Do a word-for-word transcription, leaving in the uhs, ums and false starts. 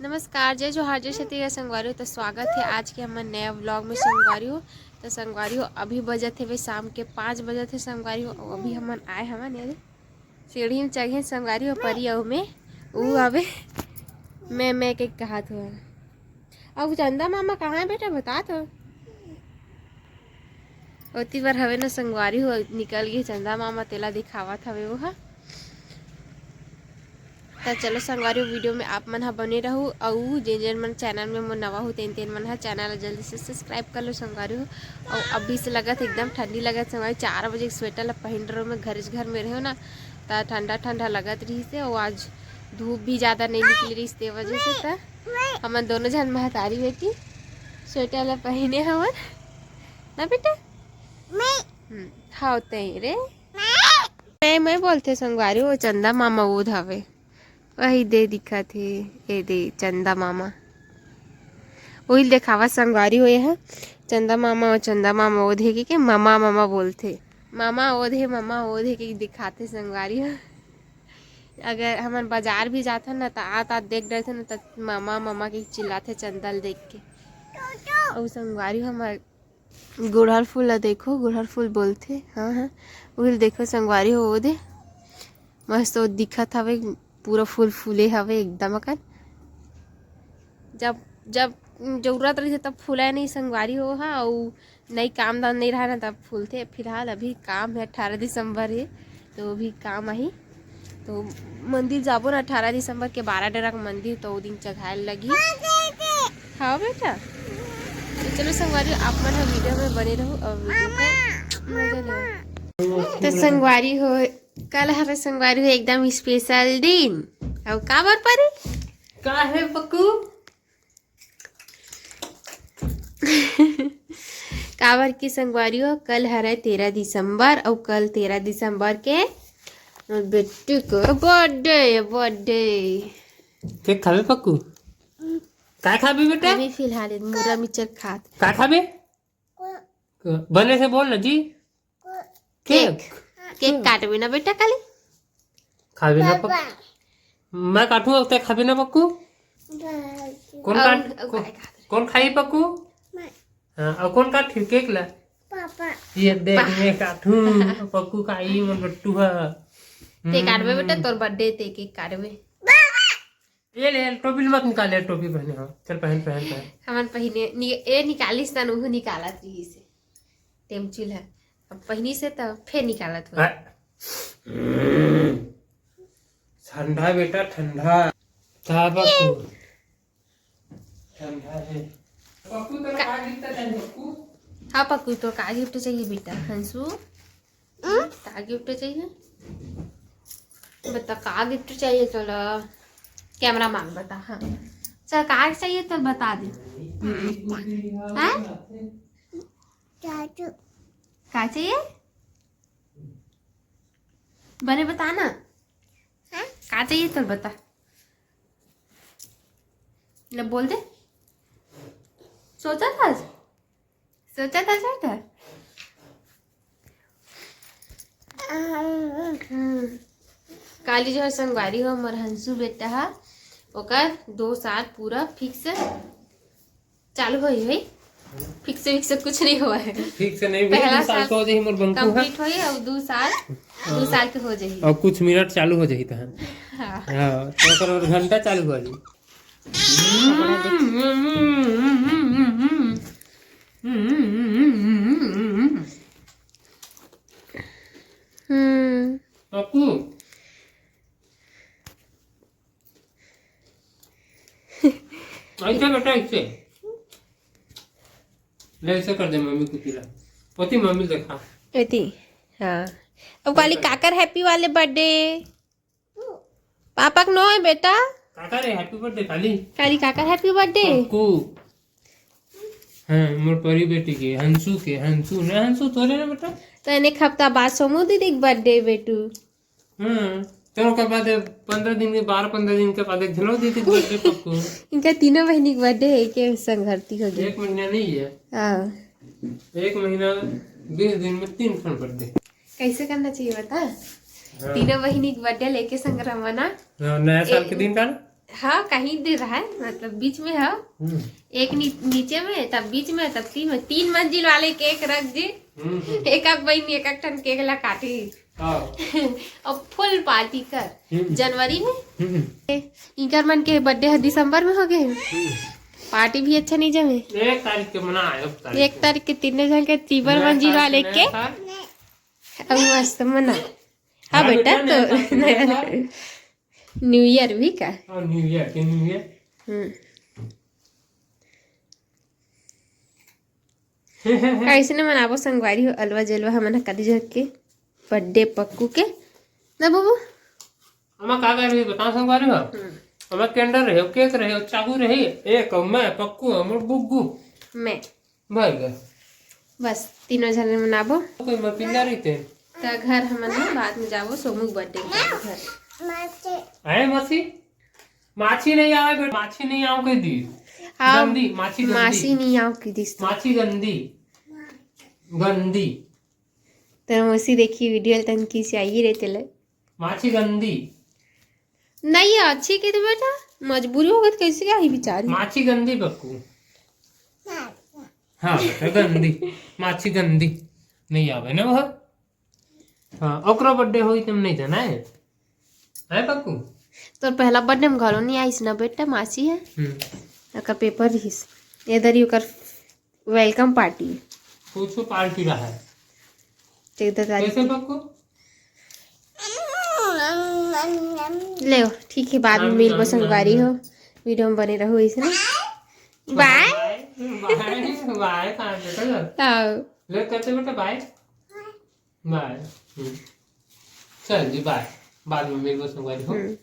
नमस्कार, जय जोहार, जय छत्तीसगढ़ संगवारी हो। तो स्वागत हे आज के हमर नया vlog में संगवारी हो। तो संगवारी हो, अभी बजत हे शाम के पाँच बजत हे संगवारी हो। अउ अभी हमन आए हवन ये सीढ़ी में चढ़े संगवारी हो, परी अउ मैं, ऊ हवे मैं, मैं के कहात हुआ। अब चंदा मामा कहाँ हे बेटा, बता तो। ओती बर हवे न संगवारी हो, निकल गे चंदा मामा, तेला दिखावत हवे वो हा। त चलो संगवारी हो, video में आप मन ह बने रहू, अउ जेन जेन मन channel में मोर नवा हो, तेन तेन मन ह channel ला जल्दी से subscribe कर लो संगवारी हो। अउ अभी से लगत एकदम ठंडी लगत संगवारी, चार बजे के sweater ला पहिन रहो मैं, घर घर में रहो ना, त ठंडा ठंडा लगत रहिस हे। अउ आज धूप भी ज़्यादा नहीं निकली रहिस, ते वजह से त हमन दोनों झन महतारी बेटी sweater ला पहिने हवन ना बेटा। हम्म, हाव तई रे। मैं, मैं बोलथे संगवारी, वो चंदा मामा वो हवे, वही दे दिखत हे, ए दे चंदा मामा, वही देखावा संगवारी हो। ये ह चंदा मामा, वो चंदा मामा वो दे के, के ममा ममा बोलथे, ममा वो दे, ममा वो दे के दिखाथे संगवारी हो। अगर हमन बाजार भी जाथन ना, त आत आत देख डरथे ना, त ममा ममा के चिल्लाथे चंदा ल देख के। अउ संगवारी हो, हमर गुड़हल फूल ला देखो, गुड़हल फूल बोलथे, हाँ, हाँ, उहिल देखो संगवारी हो, वो दे मस्त वो दिखत हवे, पूरा फूल फूले हवे एकदम अकन। जब, जब जरूरत रहिथे तब फूले नहीं संगवारी हो, हाँ, अउ नहीं काम धाम नहीं रहा ना तब फूलथे। फिलहाल अभी काम हे, अठारह दिसंबर हे, तो अभी काम आही। तो मंदिर जाबो ना अठारह दिसंबर के, बारह डेरा के मंदिर, तो वो दिन चघाए लगही। हाँ बेटा, तो चलो संगवारी, आप मन ह video में बने रहू अउ video का मजा लो। तो संगवारी हो, कल हवे संगवारी हो एकदम special दिन। अउ काबर परी? का हे पक्कू? काबर की संगवारी हो, कल हरे तेरह दिसंबर, अउ कल तेरह दिसंबर के बेटी के birthday, birthday। केक खाबे पक्कू? का खाबे बेटा? अभी फिलहाल मुर्रा मिक्सचर खात। का खाबे? बने से बोल ना जी। केक। केक। केक काटबे ना बेटा, काली? खाबे ना पक्कू? मैं काटूं, अब तक खाबे ना पक्कू? कौन अउ, काट-, अउ कौन, काय काट रहे? कौन खाई पक्कू? मैं। हाँ, अउ कौन काट फिर केक ला? पापा। ये देख, पापा। मैं काटूं, पक्कू खाई, मोर बट्टू है। ते काटबे बेटा, हम्म। तोर birthday ते केक काटबे। ये ले, टोपी मत निकाल, ये टोपी पहने हो। चल पहन, पहन, पहन। हमन पहिने, नि-, ए निकालिस तन, उहू निकालत रहिस हे। टेमचुल हे। अब पहिनी से त फेर निकालत हो। आ, ठंडा बेटा, ठंडा। का पक्कू? ठंडा हे। पक्कू, तोर का gift चाहिए, पक्कू? हाँ पक्कू, तोर का gift चाहिए बेटा? हंसू? का gift चाहिए? बता, का gift चाहिए तोला? Camera मांग, बता। हाँ, चल, का चाहिए तो बता दे। हैं? का चाहिए? बने बता ना। हैं? का चाहिए तो बता। ले बोल दे। सोचा था? सोचा था, सोचा था? हम्म। काली जो है संगवारी हो, मोर हंसू बेटा हा, ओकर दो साल पूरा fix चालू होई, होई। Fix, fix कुछ नहीं हुआ है। Fix नहीं हुआ, पहला दो साल साल को हो जाही मोर बंकू हा। Complete होई अउ दो साल, हाँ। दो साल के हो जाही। अउ कुछ मिनट चालू हो जाही तहन। हाँ। हाँ, तो ओकर घंटा चालू हो जाही। हम्म। पप्पू। ऐसे बेटा, ऐसे। ले, ऐसे कर दे मम्मी को तिला। ओती मम्मी देखा। एती, हाँ। अब काली काकर happy वाले birthday? पापा के नो है बेटा। काकर है happy birthday काली? काली काकर happy birthday? पक्कू। हाँ, मोर परी बेटी के, हंसू के, हंसू, ना हंसू तोरे ना बेटा? तो एक हफ्ता बाद सोमू दीदी के birthday बेटू। हाँ, चलो, ओकर बाद पंद्रह दिन के, बारह पंद्रह दिन के बाद एक झन अउ दीदी के birthday पक्कू। इनका तीनों बहिनी के birthday है, के संगरती हो गई। एक महीना नहीं है। हाँ। एक महीना बीस दिन में तीन ठन birthday। कैसे करना चाहिए बता? हाँ। तीनों बहिनी के birthday लेके संग रह मना। हाँ, नया साल ए- के दिन का ना? हाँ, कहीं दे रहा है, मतलब बीच में है। हम्म। एक नी-, नीचे में, तब बीच में, तब तीन में, तीन मंजिल वाले केक रख जी। हम्म, हम्म। एक एक बहन एक एक ठन केक ला काटी। हाँ। अब फुल पार्टी कर। हम्म। जनवरी में। हम्म। इनकर मन के बर्थडे ह दिसंबर में हो गए। हम्म। पार्टी भी अच्छा नहीं जमे। एक तारीख के मना है, एक तारीख एक के। तारीख के तीनों जन के तीबर नया मंजिल साल वाले के नया के। साल। अब मस्त मना। हाँ हाँ बेटा, बेटा, तो नया साल के नया साल। न्यू ईयर भी का? हाँ, न्यू ईयर के न्यू ईयर। हम्म। अइसने मनाबो संगवारी हो, अलवा जलवा हमन ह कति झन के बर्थडे पक्कू के। ना बाबू? अमा का करे रही बताओ संगवारी हो? हम्म। अमा कैंडल रहे, केक रहे, चाकू रहे, एक मैं पक्कू, हमर गुग्गू। मैं। भर गए। बस, तीनों झन मनाबो। कोई मैं पिल्ला रही थे। त घर हमन ह बाद में जाबो, सोमू के बर्थडे के घर। आए मौसी? माछी नहीं आवे बेटा, माछी नहीं आवे कह दी। हाँ, गंदी, माछी गंदी। मासी नहीं आवे कह दिस तो। माछी गंदी। गंदी। तो मौसी देखी वीडियो ल तन की चाहिए रे तेले। माछी गंदी। नहीं, अच्छी कह दे बेटा, मजबूरी हो गई तो कैसे क्या ही बेचारी। माछी गंदी पक्कू। हाँ बेटा, गंदी। माछी गंदी। नहीं आवे ना वो। हाँ, ओकरा बर्थडे होई तब नहीं जाना है। है पक्कू? तोर पहला बर्थडे में घलो नहीं आइस ना बेटा, मासी है। हम्म। ओकर पेपर रहिस। इधर ही ओकर वेलकम पार्टी। कुछ पार्टी रहा है। तो इधर आ कैसे जाती। पक्कू? ले, ठीक है, बाद में हम, मिलबो हम, संगवारी हम। हो। वीडियो में बने रहो इसने। बाय। बाय, बाय, बाय, कहाँ से, चलो। आओ। ले, करते बेटा, बाय। बाय। हम्म। चल जी, बाय। बाद में मिलबो संगवारी हो। हम्म।